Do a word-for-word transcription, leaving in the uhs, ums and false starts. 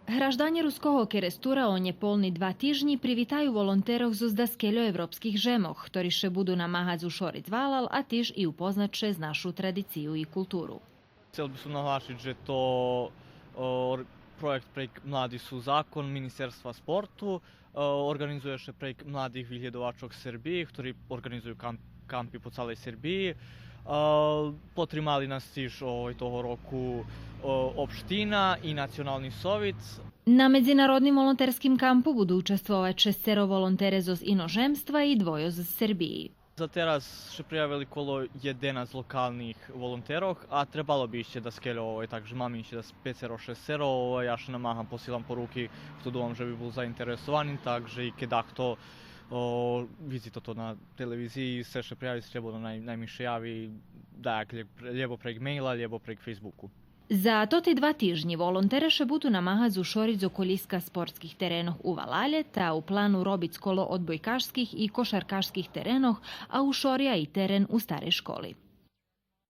Гражданє Руского Керестура о нєполни два тижнї привитаю волонтерох зоз даскельо европских жемох, хтори ше буду намагац ушориц валал, а тиж и упознац ше з нашу традицию и културу. Цел би сом наглашиц же то, о, р-, проєкт прейґ Млади су закон Министерства спорту, о, орґанизує ше прейґ младих виглєдовачох Сербиї, хтори орґанизую кам-, кампи по цалей Сербиї. О, потримали нас тиж, о, и того року, о, општина и Национални совит. На медзинародним волонтерским кампу буду участвовац шесцеро волонтере зоз иножемства и двойо зоз Сербиї. За тераз ше приявели коло єденац локалних волонтерох, а требало би ище даскельо, овай, так же маме ище дас пецеро, шесцеро, овай, я ше намагам, посилам поруки, хто думам же би бул заинтересовани, так же и кед дахто, о, видзи тото на телевизиї, сце ше приявиц, лєбо най-, най ми ше яви, даяк лє-, лєбо прейґ мейла, лєбо прейґ Фейсбуку. За тоти два тижнї волонтере ше буду намагац ушориц околїска спортских теренох у валалє, та у плану робиц коло одбойкашских и кошаркашских теренох, а ушоря и терен у старей школи.